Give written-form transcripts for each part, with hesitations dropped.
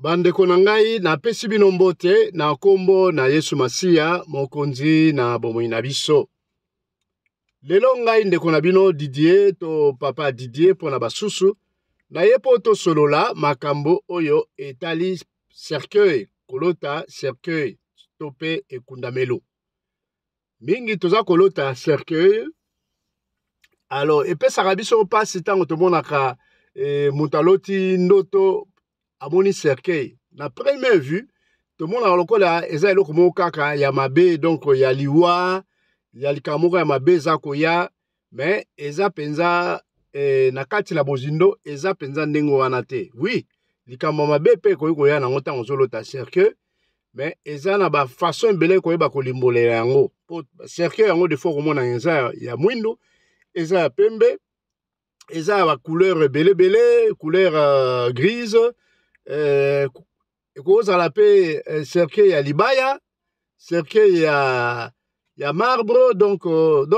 Bandeko na ngai, napesi bino mbote na nkombo na Yesu Masiya, Mokonzi na bomoi na biso. Lelo ngai ndeko na bino Didier to Papa Didier mpo na basusu, naye mpo tosolola makambo oyo etali cercueil, kolota cercueil to mpe ekundamelo. Mingi toza kolota cercueil, alors epesaka biso mpasi ntango tomonaka moto aloti ndoto amoni cercueil. Na première vue tomonaka lokola eza eloko moko kaka ya mabe, donc ya liwa, ya likambo moko ya mabe eza koya, mais eza mpenza na kati na bozindo eza mpenza ndenge wana te. Oui, likambo ya mabe mpe ekoki koya nango ntango ozolota cercueil, mais eza na ba façon ebele koyeba kolimbolela yango. Po cercueil yango des fois okomona eza ya mwindu, eza ya pembe, eza ya ba couleur ebele ebele, couleur grise, ekozala pe cercueil ya libaya, cercueil ya marbre, donc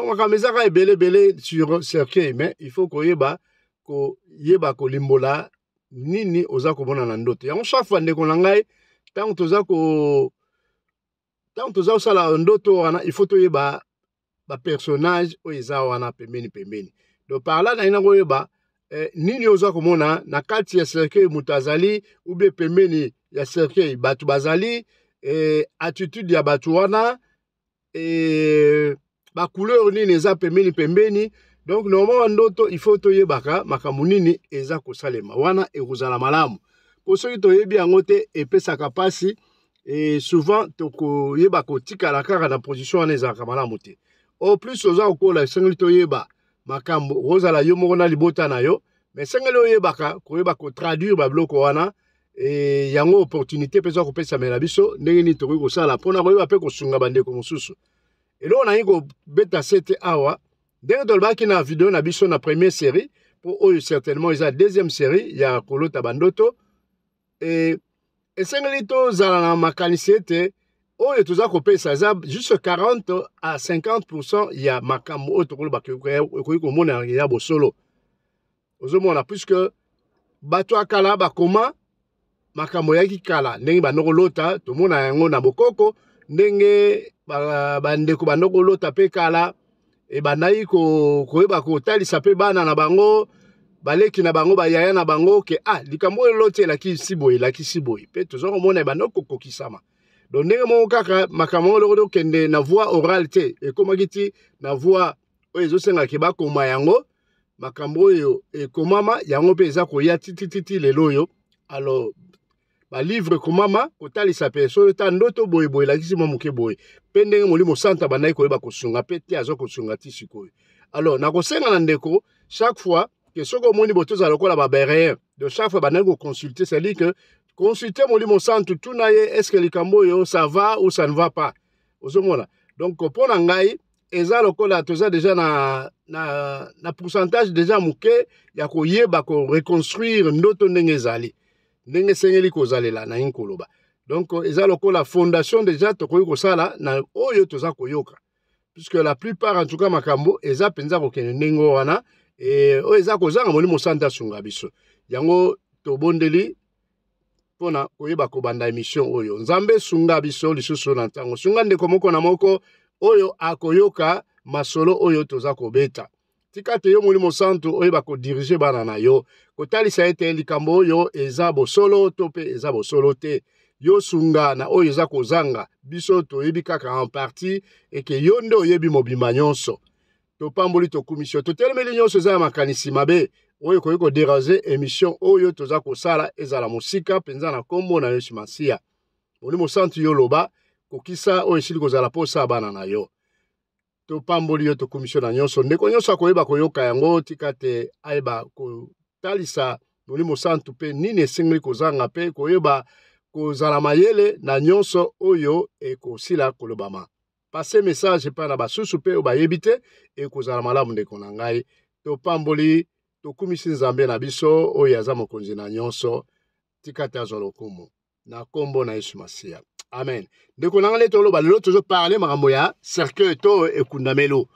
makambo ezaka ebele ebele sur cercueil, mais il faut koyeba kolimbola nini oza komona na ndoto yango. Chaque fois, ndeko na ngai, ntango toza kosala ndoto wana, il faut toyeba bapersonnage oyo eza wana pembeni pembeni. Donc par là naye nakoyeba nini oza komona na kati ya cercueil, moto azali ou bien pembeni ya cercueil bato bazali, attitude ya bato wana, bacouleur nini eza pembeni pembeni. Donc normalement ndoto il faut toyebaka makambo nini eza kosalema wana, ekozala malamu. Po soki toyebi yango te, epesaka mpasi et souvent tokoyeba kotikala kaka na position wana, ezalaka malamu te. Au plus oza kokola, esengeli toyeba makambo. Okozala yo moko na libota na yo, mais esengeli oyebaka koyeba kotraduire babiloko wana. E yango opportunité mpe eza kopesamela biso ndenge nini tokoki kosala mpona koyeba mpe kosunga bandeko mosusu. Eloko nayi kobeta sete awa, ndenge tolobaki na video na biso na première série, mpo oyo certainement eza deuxième série ya kolota bandoto, e esengeli tozala na makanisi ete oyo toza kopesa eza juste 40 à 50% ya makambo oyo tokoloba ekoki komona ya bosolo. Ozomona, puisque bato ya kala bakoma makambo eyaki kala, ndenge bando kolota, tomona yango na bokoko, ndenge bandeko bando kolota mpe kala, ebandaki koyeba kotalisa mpe bana na bango, baleki na bango, bayaya na bango, ke ah, likambo oyo loti elakisi boye, elakisi boye, mpe toza komona ebanda kokokisama. Donc ndenge moko kaka makambo yango loko tokende na voie orale te, ekomaki ti na voie oyo ezosengaki bakoma yango. Makambo oyo ekomama yango mpe eza koya titititi lelo oyo. Alors balivre ekomama kotalisa mpe soki ta ndoto boye boye elakisi mwa moke boye, mpe ndenge Molimo Santa bandaki koyeba kosunga mpe te aza kosunga ti sikoyo. Alors nakosenga na ndeko chaque fois ke soki omoni boye, tozala lokola baberéen. Donc chaque fois bandaki koconsulte, c'est-à-dire que consulte Molimo Santu, tuna ye: est ce que likambo oyo ça va ou ça ne va pas? Ozomona, donc mpo na ngai eza lokola toza déjà na pourcentage déjà moke ya koyeba koreconstruire ndoto ndenge ezali, ndenge esengeli kozalela. Nayi koloba, donc eza lokola fondation déjà tokoki kosala na oyo toza koyoka, puisque la plupart en tout cas makambo eza mpenza kokende ndenge wana. E oyo eza kozanga, Molimo Santu asunga biso. Yango tobondeli mpona koyeba kobanda émission oyo. Nzambe sunga biso lisusu na ntango, sunga ndeko moko na moko oyo akoyoka masolo oyo toza kobeta. Tika te yo Molimo Santu oyeba kodirige bana na yo, kotalisa ete likambo oyo eza bosolo to mpe eza bosolo te. Yo sunga na oyo eza kozanga biso, toyebi kaka en partie, eke yo nde oyebi mobimba nyonso. Topamboli, tokumisi yo, totelemeli nyonso eza ya makanisi mabe oyo ekoki kodéranger émission oyo toza kosala, ezala mosika mpenza na nkombo na Yesu Masiya. Molimo Santu, yo loba, kokisa oyo esili kozala mposa bana na yo. Topamboli yo, tokumisi yo na nyonso. Ndeko nyonso akoyeba koyoka yango, tika te ayeba kotalisa Molimo Santu mpe nini esengeli kozanga, mpe koyeba kozala mayele na nyonso oyo ekosila kolobama. Passe message epai na basusu mpe oyo bayebi te, ekozala malamu. Ndeko na ngai, topamboli, tokumisi Nzambe na biso oyo aza mokonzi na nyonso. Tika te azwa lokumu na nkombo na Yesu Masiya, amen. Ndeko na ngai, nde toloba lelo, tozoparle makambo ya cercueil to ekundamelo.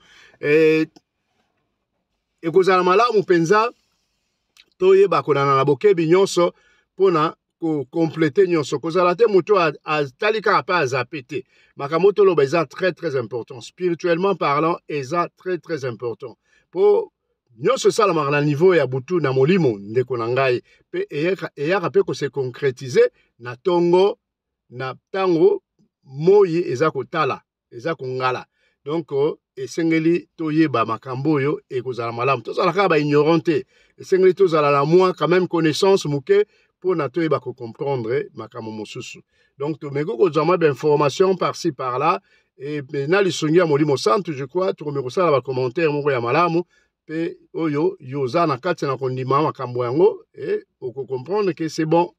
Ekozala malamu mpenza toyeba kolanda na bokebi nyonso mpona Kocompléter nyonso, kozala te moto atali kaka mpe azape te. Makambo toloba eza très très important, spirituellement parlant eza très très important, mpo nyonso esalamaka na niveau ya butu na molimo, ndeko na ngai, mpe eyaka mpe kose concrétiser na ntongo, na ntango moi eza kotala, eza kongala. Donc esengeli toyeba makambo oyo ekozala malamu. Tozala kaka baignorant te, esengeli tozala na mwa quand même connaissance moke mpona toyeba kocomprendre makambo mosusu. Donc tomeki kozwa mwa bainformation par-ci par-là e na lisungi ya Molimo Santu, je crois tokomi kosala bacommentaire moko ya malamu. Mpe oyo yo oza na kati na kondima makambo yango e okocomprendre que c'est bon,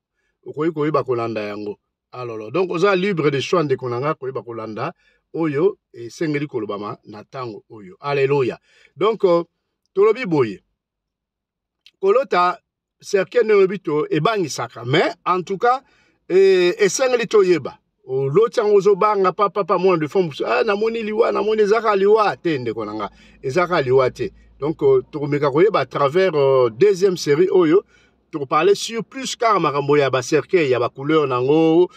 okoki koyeba kolanda yango. Alolo, donc oza libre de choix, ndeko na nga, koyeba kolanda oyo esengeli kolobama na ntango oyo. Alleluya. Donc tolobi boye, kolota cercueil ndenge olobi to ebangisaka, mais en tout cas esengeli toyeba. Oloti yango, ozobanga papapa, mwana de fond mosusu: "Ah, namoni liwa, namoni." Ezaka liwa te, ndeko na nga, ezaka liwa te. Donc tokomeka koyeba à travers deuxième série oyo, tokoparler sur plus kaka makambo ya bacercueil, ya bacouleur nango,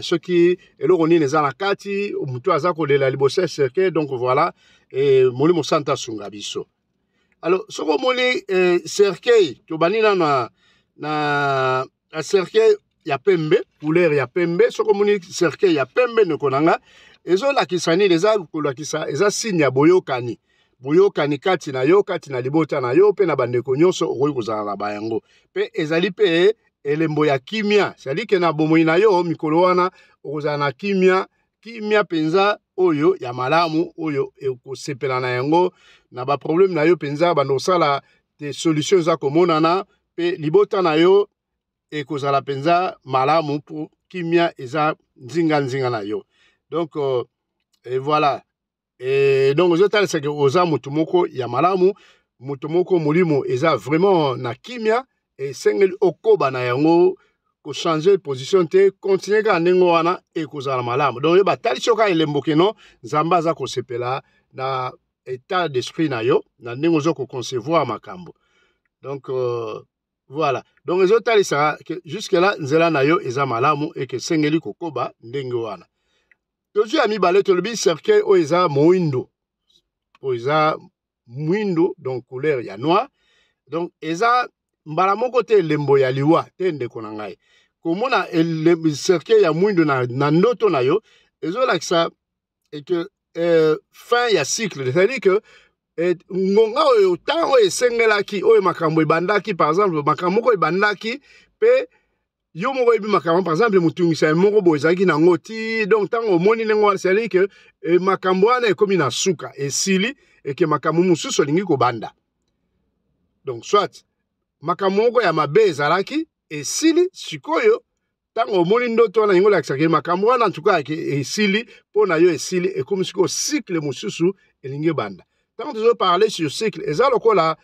soki eloko nini eza na kati, motu aza kolela liboso ya cercueil. Donc voilà, e Molimo Santu asunga biso. Alors soki omoni cercueil, tobandi nano na cercueil ya pembe, couleur ya pembe. Soki omoni cercueil ya pembe, ndeko na nga, ezolakisa nini? Eza kolakisa, eza signe ya boyokani, boyokani kati na yo, kati na libota na yo mpe na bandeko nyonso okoki kozala na bayango. Mpe ezali mpe elembo ya kimia, c'est-à-dire que na bomoi na yo mikolo wana okozala na kimia, kimia mpenza oyo ya malamu, oyo ekosepela na yango na baproblème na yo mpenza, bando kosala te, solution eza komonana, mpe libota na yo ekozala mpenza malamu mpo kimia eza nzinga-nzinga na yo. Donc et voilà, et donc ozotalisa que oza motu moko ya malamu, moto moko molimo eza vraiment na kimia. Esengeli okoba na yango, kochanger position te, continue kaka ndenge wana, ekozala malamu. Donc yo batalisi yo kaka elembo keno Nzambe aza kosepela na état d'esprit na yo, na ndenge oza koconcevoir makambo. Donc voilà, donc ezotalisa que jusque là nzela na yo eza malamu, eke esengeli kokoba ndenge wana. Tozwi ya mibale, tolobi cercueil oyo eza moindo, oyo eza mwindo, donc couleur ya noir. Donc eza mbala moko te elembo ya liwa te, ndeko na ngai. Komona cercueil ya mwindo na ndoto na yo ezolakisa que fin ya cycle, c'est-à-dire que ngonga oyo, ntango oyo esengelaki, oyo makambo ebandaki, par exemple makambo moko ebandaki mpe yo moko oyebi makambo, par exemple motungisa moko boye ezalaki nango ti. Donc ntango omoni ndenge wana, c'est-à-dire que makambo wana ekomi na suka, esili, eke makambo mosusu olingi kobanda. Donc soit makambo moko ya mabe ezalaki, esili. Sikoyo ntango omoni ndoto wana, yango olakisaki makambo wana ntuka esili mpo na yo, esili, ekomi sikoyo cycle mosusu elingi ebanda. Ntango tozoparler sur cycle, eza lokola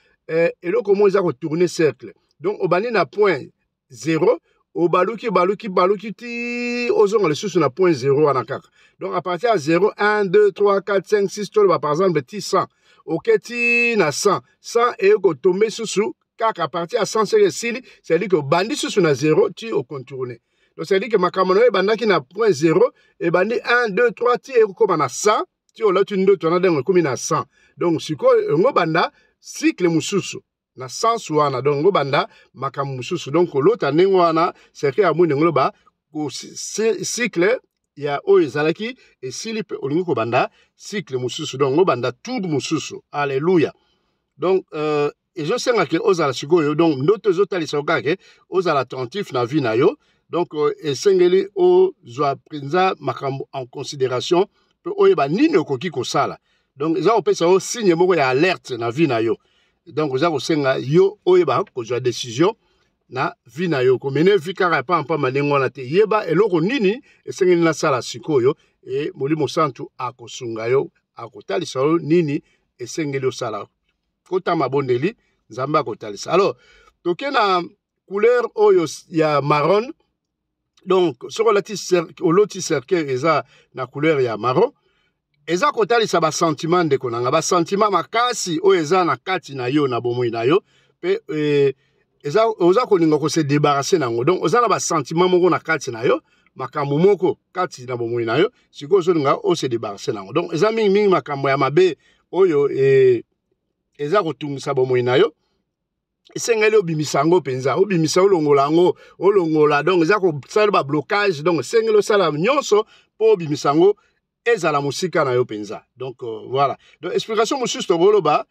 eloko moko eza kotourner cercle. Donc obandi na point 0, obaluki, baluki, baluki ti ozonga lisusu na point 0 wana kaka. Donc à partir ya 0, 1, 2, 3, 4, 5, 6, toloba par exemple ti 100, oke ti na 100, 100 eye kotomber susu kaka à partir ya 100. Soki esili, c'est-à-dire que obandi susu na 0 ti ocontourner. Donc c'est-à-dire que makambo na yo ebandaki na point 0, ebandi 1, 2, 3 ti ekokóma na 100, ti olati ndoto wana ndenge ekomi na 100. Donc sikoyo yango banda cycle mosusu na sens wana, donc ngo banda makambo mosusu. Donc kolota ndenge wana cercueil ya mwindu, loba cycle ya oyo ezalaki esili mpe olingi kobanda cycle mosusu, donc ngo banda tour mosusu. Alleluya. Donc ezosenga que ozala sikoyo, donc ndoto ezotalisa yo kaka que ozala attentif na vie na yo. Donc esengeli ozwa mpenza makambo en considération mpe oyeba nini okoki kosala. Donc eza kopesa yo signe moko ya alerte na vie na yo. Donc oza kosenga yo oyeba kozwa décision na vie na yo, komener vie kaka ya pampamba ndenge wana te. Yeba eloko nini esengeli nasala sikoyo, e Molimo Santu akosunga yo, akotalisa yo nini esengeli osala. Kota mabondeli, Nzambe akotalisa. Alors toke na couleur oyo ya marron. Donc soki olati, oloti cercueil eza na couleur ya marron, eza kotalisa basentiment, ndeko na nga, basentiment makasi oyo eza na kati na yo, na bomoi na yo. Mpe eza oza kolinga ko se débarrasser na yango. Donc oza na basentiment moko na kati na yo, makambo moko kati na bomoi na yo, sikoyo ozolinga o se débarrasser na yango. Donc eza mingimingi makambo ya mabe oyo eza kotungisa bomoi na yo. Esengeli obimisa yango mpenza, obimisa, olongola yango, olongola. Donc eza kosala bablocage. Donc esengeli osala nyonso mpo obimisa yango, ezala mosika na yo mpenza. Donc voilà. Donc explication mosusu tokoloba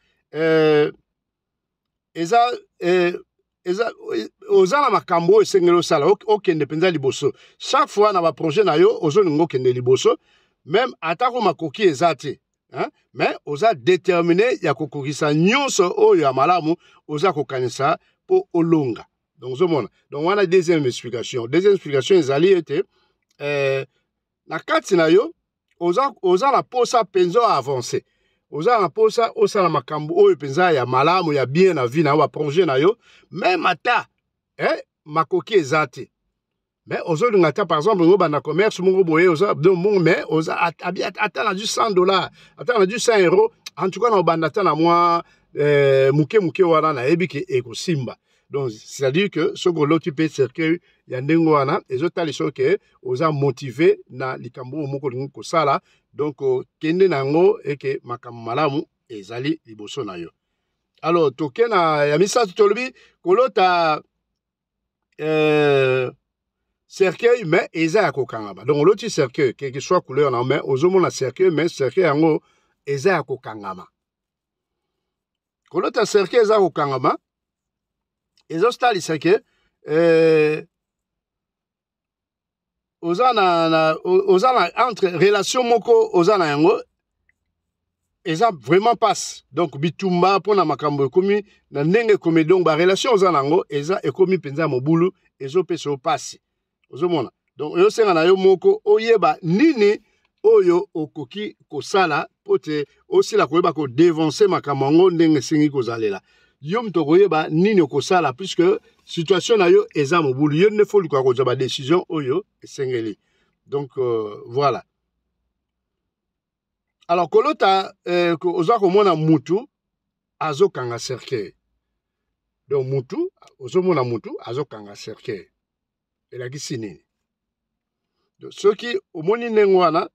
eza oza na makambo oyo esengeli osala, okende mpenza liboso. Chaque fois na baprojet na yo, ozolinga okende liboso, même atako makoki eza te, hein? Mais oza déterminé ya kokokisa nyonso oyo ya malamu oza kokanisa mpo olonga. Donc ozomona, donc wana deuxième explication. Deuxième explication ezali ete na kati na yo oza na posa mpenza oavance, oza na posa osala makambo oyo mpenza ya malamu, ya bien na vie na yo, baprojet na yo, même ata makoki eza te. Mais ozolinga ata, par exemple, obanda commerce moko boye, oza donc, mais oza ata na du 100 $, ata na du 100 €, en tout cas na obanda ata na mwa moke moke wana, nayebi ke ekosimba. Donc c'est à dire que soki oloti mpe cercueil ya ndenge wana, ezotalisa ke oza motivé na likambo oyo moko olingi kosala. Donc kende na yango, eke makambo malamu ezali liboso na yo. Alors toke na ya misato. Tolobi kolota cercueil mais eza ya kokangama. Donc oloti cercueil, quelle que soit couleur na, mais ozomona cercueil, mais cercueil yango eza ya kokangama. Kolota cercueil eza kokangama ezotalisa ke oza na entre relation moko oza na yango eza vraiment passe. Donc bitumba mpona makambo ekomi na ndenge ekomi. Donc barelation oza na yango eza ekomi mpenza mobulu, ezopesa yo pasi. Ozomona, donc ezosenga na yo moko oyeba nini oyo okoki kosala mpo te osila koyeba kodevancer makambo yango ndenge esengi kozalela. Yo moto okoyeba nini okosala, puisque situation na yo eza mobulu. Yo nde faut oluka kozwa badécision oyo esengeli. Donc voilà. Alors kolota oza komona mutu azokanga cercueil. Donc mutu, ozomona mutu azokanga cercueil, elakisi nini? Soki omoni ndenge wana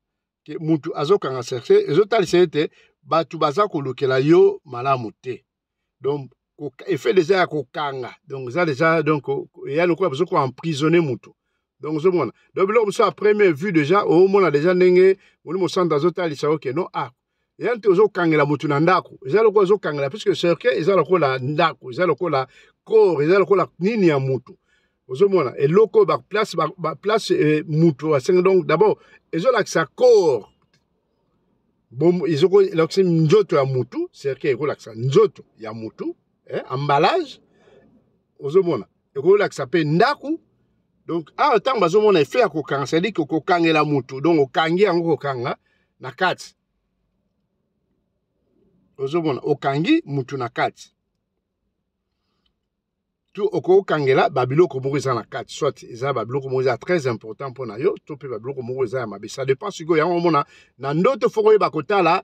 ke mutu azokanga cercueil, ezotalisa ete bato baza kolukela yo malamu te. Donc effet déjà ya kokanga, donc eza déjà, donc eya lokola bazo koemprisonner mutu. Donc ozomona, donc biloko mosusu à première vue déjà omona déjà ndenge Molimo Santo azotalisa yo ke non, ah, eza nte ozokangela motu na ndako, eza lokola ozokangela, puisque cercueil eza lokola ndako, eza lokola corps, eza lokola nini ya mutu. Ozomona eloko baplace baplace mutu asengi. Donc d'abord ezolakisa corps, ezokolakisa nzoto ya mutu. Cercueil ekolakisa nzoto ya mutu, emballage. Ozomona ekolakisa mpe ndako. Donc awa ntango bazomona effet ya kokanga, c'est-à-dire ke kokangela mutu, donc okangi yango, kokanga na kati. Ozomona okangi mutu na kati to okokangela babiloko moko eza na kati, soit eza babiloko moko eza très important mpona yo, to mpe babiloko moko eza ya mabe, ça dépend. Sikoyo yango omona na ndoto, faut koyeba kotala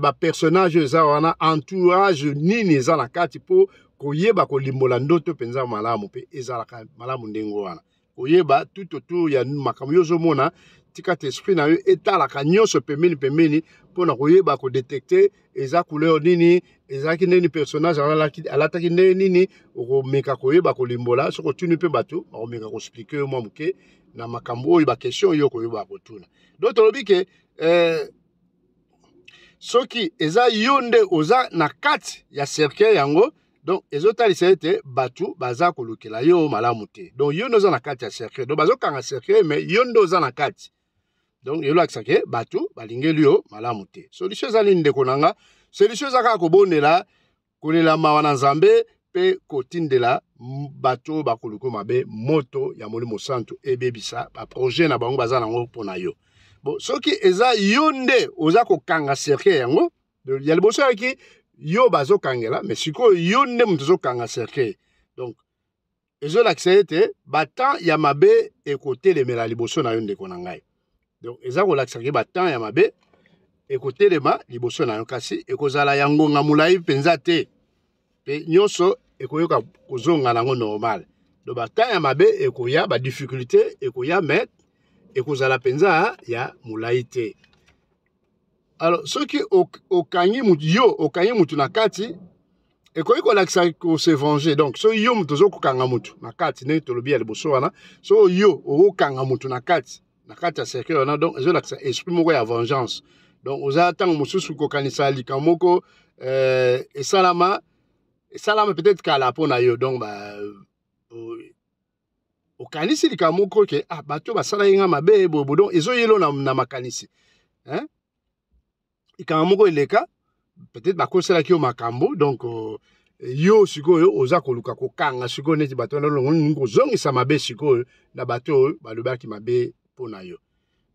bapersonnage oyo eza wana, entourage nini eza na kati, mpo koyeba kolimbola ndoto mpenza malamu. Mpe ezalaka malamu ndenge wana koyeba tout autour ya makambo yo ozomona. Tika te esprit na yo etalaka nyonso pembeni pembeni mpona koyeba kodétecter eza couleur nini, ezalaki ndeni, personnage alataki ndenge nini. Okomeka koyeba kolimbola. Soki otuni mpe bato, bakomeka koexpliquer yo mwa moke na makambo oyo, baquestion oyo okoyeba kotuna. Donc tolobi ke soki eza yo nde oza na kati ya cercueil yango, donc ezotalisa ete bato baza kolukela yo malamu te. Donc yo nde oza na kati ya cercueil, donc bazokanga cercueil, mais yo nde oza na kati. Donc elakisa ke bato balingeli yo malamu te. Solution eza nini, ndeko na nga? Solution eza kaka kobondela, kolela mawa na Nzambe mpe kotindela bato oyo bakoluka mabe moto ya Molimo Santu ebebisa baprojet na bango baza nango mpo na yo. Bon, soki eza yo nde oza kokanga cercueil yango, ya liboso yaki yo bazokangela, mais sikoyo yo nde moto ozokanga cercueil, donc ezolakisa ete batemps ya mabe ekotelemela liboso na yo, ndeko na ngai. Donc eza kolakisa ke batemps ya mabe ekotelema liboso na yo, kasi ekozala ya ngonga molai mpenza te, mpe nyonso Ekoyoka kozonga nango normal. Donc batemps ya mabe ekoya, badifficulté ekoya, mais ekozala mpenza ya molai te. Alors soki okangi mutu, yo okangi mutu na kati, ekoki kolakisa kose venger. Donc soki yo moto ozo kokanga mutu na kati, ndenge tolobi ya liboso wana, soki yo okokanga mutu na kati ya cercueil wana, donc ezolakisa esprit moko ya vengeance. Donc oza ntango mosusu kokanisa likambo moko esalama peut-être kala mpo na yo. Donc ba, okanisi likambo moko ke ah, bato basalaki nga mabe boye. Donc ezoyelo na makanisi, hein? Likambo moko eleka, peut-être bakoselaki yo makambo. Donc yo sikoyo oza koluka kokanga sikoyo neti bato wana, olongo kozongisa mabe sikoyo na bato oyo balobaki mabe mpo na yo.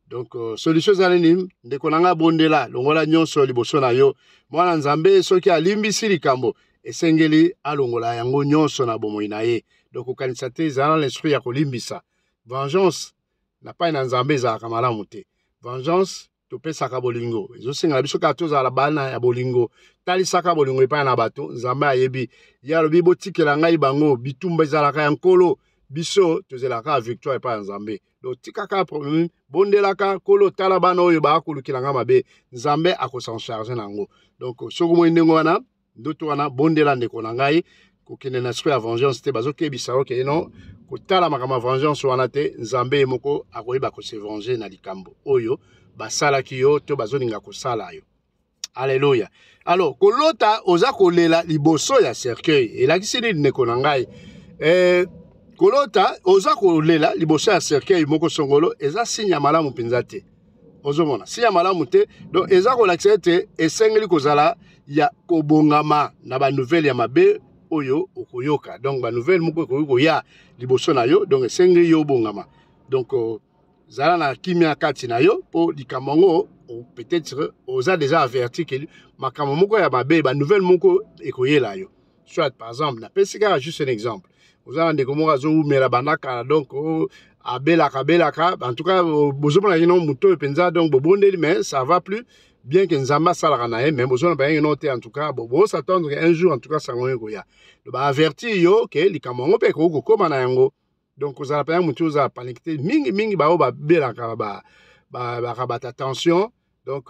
Donc solution eza nini, ndeko na nga? Bondela, longola nyonso liboso na yo. Mwana Nzambe, soki alimbisi likambo, esengeli alongola yango nyonso na bomoi na ye. Donc kokanisa te, ezala na l'esprit ya kolimbisa. Vengeance na pai na Nzambe ezalaka malamu te. Vengeance, topesaka bolingo. Ezosengela biso kaka tozala bana ya bolingo. Talisaka bolingo epai na bato. Nzambe ayebi, ye alobi: "Botikela ngai bango, bitumba ezalaka ya Nkolo." Biso tozelaka victoire epai ya Nzambe. Donc tikaka problème, bondelaka Nkolo: "Tala bana oyo baakolukela nga mabe." Nzambe akosan charge na yango. Donc soki omoni ndenge wana, ndoto wana, bondela, ndeko na ngai. Kokende na esprit ya vengeance te. Bazokebisa yo ke non, kotala makambo ya vengeance wana te. Nzambe ye moko akoyeba kose venger na likambo oyo basalaki yo to bazolinga kosala yo. Alleluya. Alors, kolota oza kolela liboso ya cercueil elakisi nini, ndeko na ngai? Kolota oza kolela liboso ya cercueil moko songolo eza signe ya malamu mpenza te. Ozomona signe ya malamu te. Donc eza kolakisa ete esengeli kozala ya kobongama na banouvelle ya mabe oyo okoyoka. Donc banouvelle moko ekoki koya liboso na yo, donc esengeli yo obongama. Donc zala na kimia kati na yo, mpo likambo yango, peut-être oza déjà averti ke makambo moko ya mabe, banouvelle moko ekoyela yo. Soit, par exemple, napesi kaka juste un exemple, oza na ndeko moko azowumela banda kala, donc abelaka abelaka, en tout cas bozomona kino moto oyo mpenza. Donc bobondeli, mais ça va plus, bien que Nzambe asalaka na ye, mais bozomona bayenge no te. En tout cas bos'attendre un jour, en tout cas sango ekoya, baavertir yo ke likambo yango mpe ekoki kokóma na yango. Donc kozala mpenza motu ozala panique te. Mingimingi baoyo babelaka bakabata tension. Donc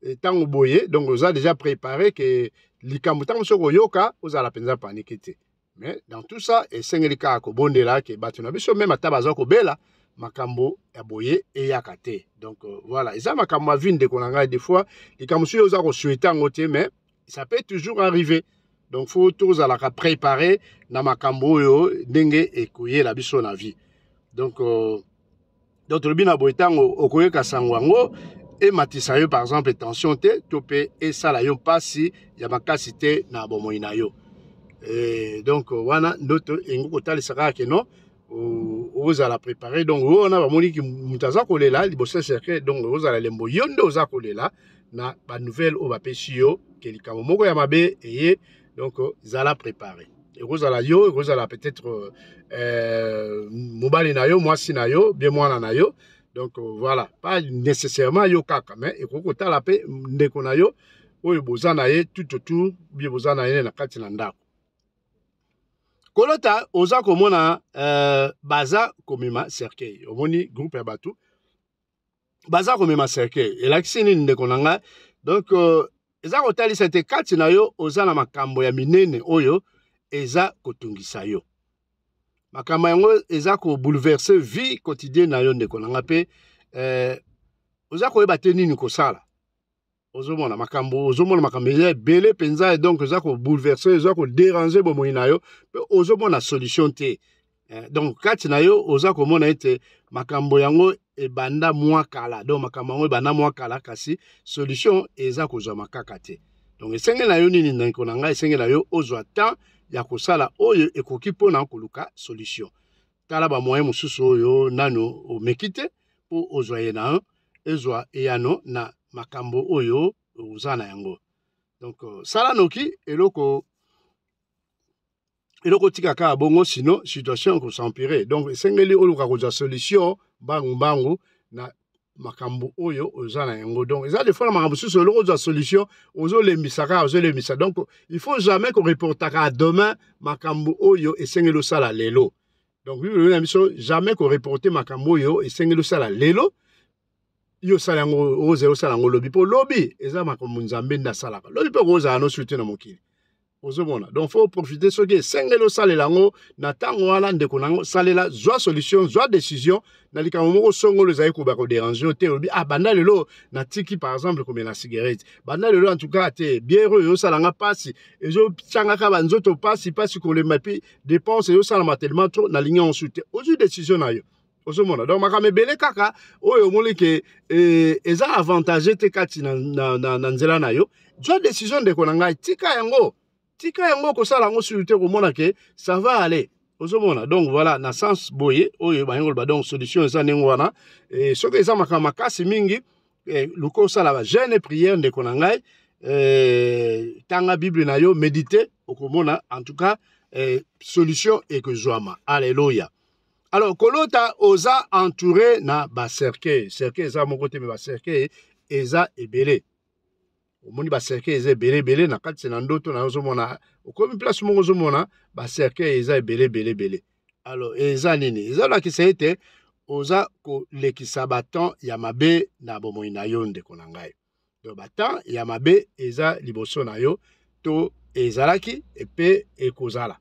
ntango boye, donc oza déjà préparé ke likambo ntango soki oyoka, ozala mpenza panique te. Mais dans tout ça, esengeli kaka kobondela ke bato na biso, même ata baza kobela, makambo ya boye eyaka te. Donc voilà, eza makambo ya vie, ndeko na ngai. Des fois likambo soki oza kosouhaiter yango te, mais ça peut toujours arriver. Donc faut tozalaka préparé na makambo oyo ndenge ekoyela biso na vie. Donc tolobi na boye, ntango okoyoka sango yango, ematisa yo par exemple tension te, to mpe esala yo mpasi ya makasi te na bomoi na yo. Et donc wana ndoto engi kotalisa kaka ke non, ozala préparé. Donc oyo wana bamoniki moto aza kolela liboso ya cercueil, donc ozala elembo yo nde oza kolela na banouvelle oyo bapesi yo ke likambo moko ya mabe eye. Donc zala préparé. Ekozala yo, ekozala peut-être mobali na yo, mwasi na yo, bien mwana na yo. Donc voilà, pas nécessairement yo kaka, mais ekoki kotala mpe ndeko na yo oyo boza na ye tout autour, bien boza na ye na kati na ndako. Kolota oza komona baza komema cercueil, omoni groupe ya bato baza komema cercueil, elakisi nini, ndeko na ngai? Donc eza kotalisa ete kati na yo oza na makambo ya minene oyo eza kotungisa yo. Makambo yango eza kobouleverser vie quotidienne na yo, ndeko na nga, mpe oza koyeba te nini kosala. Ozomona makambo eza ebele mpenza, donc eza kobouleverser, eza kodéranger bomoi na yo, mpe ozomona solution te. Donc kati na yo oza komona ete makambo yango ebanda mwa kala. Donc makambo yango ebanda mwa kala, kasi solution eza kozwama kaka te. Donc esengeli na yo nini, ndeko na ngai? Esengeli na yo ozwa temps ya kosala oyo ekoki mpona koluka solution. Tala bamoyen mosusu oyo nano omeki te mpo ozwa ye na ezwa eyano na makambo oyo oza na yango. Donc sala noki eloko eloko, tika kaka bongo, sinon situation ekos'empirer. Donc esengeli oluka kozwa solution mbangu mbangu na Makambo oyo oza na yango, donc eza des fois na makambo mosusu eloko ozwa solution, ozolembisa kaka, ozolembisa. Donc il faut jamais koreportaka demain makambo oyo esengeli osala lelo. Donc Bible na biso, jamais koreporte makambo oyo esengeli osala lelo. Yo osala yango, ozela osala yango lobi, mpo lobi eza makambo Nzambe nde asalaka. Lobi mpe okozala nosu te na mokili, ozomona. Donc faut profiter. Soki esengeli osalela yango na ntango wana, ndeko nango, salela, zwa solution, zwa décision na likambo moko songolo ezali koba kodéranger yo te. Olobi: "Ah, banda lelo natiki, par exemple, komela cigarette. Banda lelo, en tout cas te, bière oyo ezosalanga mpasi, ezotiangaka banzoto mpasi mpasi, kolemba, puis dépense ezosalama tellement trop, nalingi yango su te." Ozwi décision na yo, ozomona. Donc makambo ebele kaka oyo omoni ke eza avantage te kati na nzela na yo, zwa décision, ndeko na ngai, tika yango, tika yango, kosala yango susu te, komona ke ça va aller, ozomona. Donc voilà, na sens boye oyo bayango koloba. Donc solution eza ndenge wana. Soki eza makambo makasi mingi, luka osala bajeûne, prière, ndeko na ngai, tanga Bible na yo, médite, okomona en tout cas solution ekozwama. Alleluya. Alors, kolota oza entouré na bacercueil. Cercueil eza moko te, mais bacercueil eza ebele. Omoni bacercueil eza ebele ebele na kati na ndoto na yo. Ozomona okomi place moko, ozomona bacercueil eza ebele ebele ebele. Alors eza nini? Ezolakisa ete oza kolekisa batemps ya mabe na bomoi na yo, ndeko na ngai. Donc batemps ya mabe eza liboso na yo, to ezalaki mpe ekozala.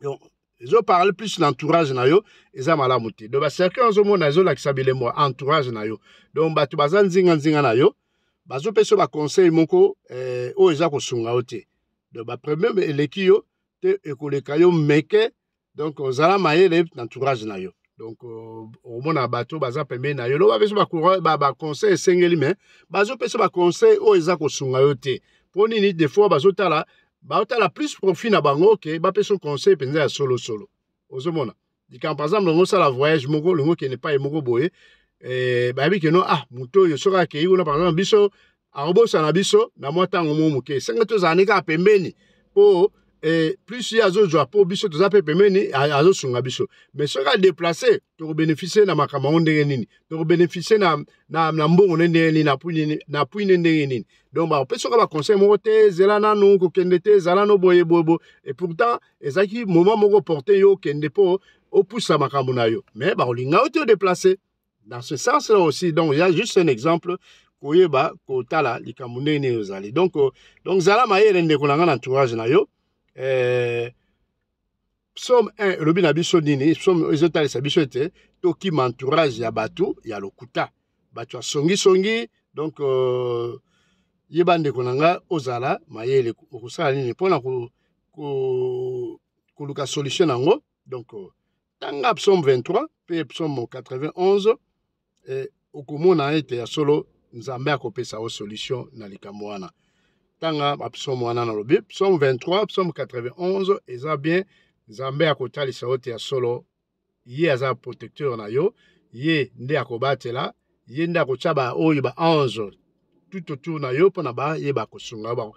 Donc ezoparle plus l'entourage na yo eza malamu te. Donc bacercueil ozomona ezolakisa bilembo entourage na yo. Donc bato baza nzinga-nzinga na yo, bazopesa yo baconseil moko oyo eza kosunga yo te. Donc baproblème eleki yo te, ekoleka yo meke. Donc ozala mayele na entourage na yo. Donc omona bato baza pembeni na yo, lo bapesa baconseil esengeli, mais bazopesa baconseil oyo eza kosunga yo te. Mpo nini? Des fois bazotala, baotala plus profit na bango ke bapesa conseil mpenza ya solosolo. Ozomona likambo, par exemple, longo osala voyage moko, longo okende epai moko boye, bayebi ke no, ah, moto oyo soki akei kuna, par exemple, biso akobosana biso na mwa ntango moko moke. Esenge tozala ne kaka pembeni mpo plus ye azozwa, mpo biso toza mpe pembeni, azosunga biso. Mais soki adéplacer, tokobénéficier na makambo yango ndenge nini? Tokobénéficier na mbongo nde ndenge nini? Na appui nde ndenge nini? Donc bapesaka baconseil moko te: zela nanu, kokende te, ezala no boye boye boye. Et pourtant ezalaki moment moko porte yo okende mpo opusa makambo na yo, mais bakolinga yo te odéplacer. Dans ce sens là aussi, donc il y a juste un exemple, koyeba kotala likambo ndenge nini ozali. Donc zala mayele, ndeko na nga, na entourage na yo. Psaume 1 elobi na biso nini? Psaume ezotalisa biso ete tokima entourage ya bato ya lokuta, bato ya songisongi. Donc yeba, ndeko na nga, ozala mayele. Okosala nini mpona koluka solution nango? Donc tanga psaume 23 mpe psaume 91, okomona ete ya solo Nzambe akopesa yo solution na likambo wana. Tanga bapsaume wana nalobi, psaume 23, psaume 91, eza bien. Nzambe akotalisa yo te ya solo ye aza protecteur na yo, ye nde akobatela, ye nde akotya baoyo baange tout autour na yo mpona bayeba kosunga yo. Bango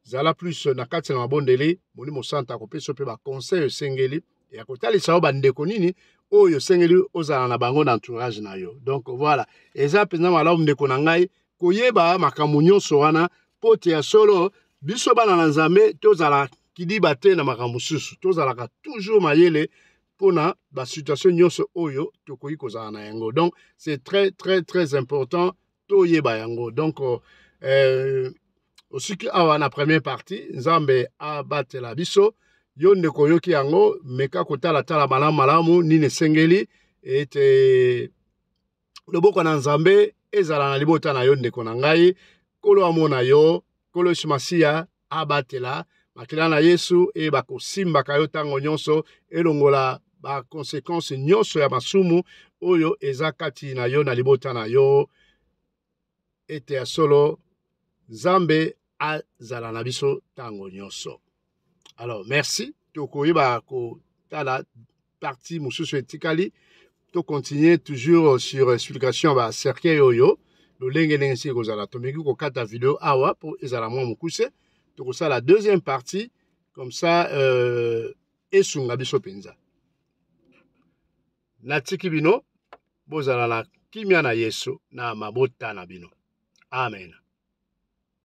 zala plus na kati na mabondeli. Molimo Santa akopesa yo mpe baconseil esengeli ya kotalisa yo bandeko nini oyo osengeli ozala na bango na entourage na yo. Donc voilà, eza mpenza malamu, ndeko na ngai, koyeba makambo nyonso wana, mpo te ya solo biso bana na Nzambe tozala kidiba te na makambo mosusu. Tozalaka toujours mayele mpona basituation nyonso oyo tokoki kozala na yango. Donc c'est très très très important toyeba yango. Donc osiki awa na première partie. Nzambe abatela biso. Yo ndeko oyoki yango, meka kotalatala malamu malamu nini esengeli, ete loboko na Nzambe ezala na libota na yo, ndeko na ngai. Nkolo amona yo. Nkolo Yesu Masiya abatela. Makila na Yesu eyeba kosimbaka yo ntango nyonso, elongola baconséquence nyonso ya masumu oyo eza kati na yo na libota na yo, ete ya solo Nzambe azala na biso ntango nyonso. Alors merci. Tokoyeba kotala partie mosusu etikali. Tocontinue toujours sur explication ya bacercueil oyo, lolenge ndenge esili kozala. Tomeki kokata video awa mpo ezala mwa mokuse. Tokosala deuxième partie comme ça, esunga biso mpenza. Natiki bino, bozala na Kimia na Yesu na mabota na bino. Amen.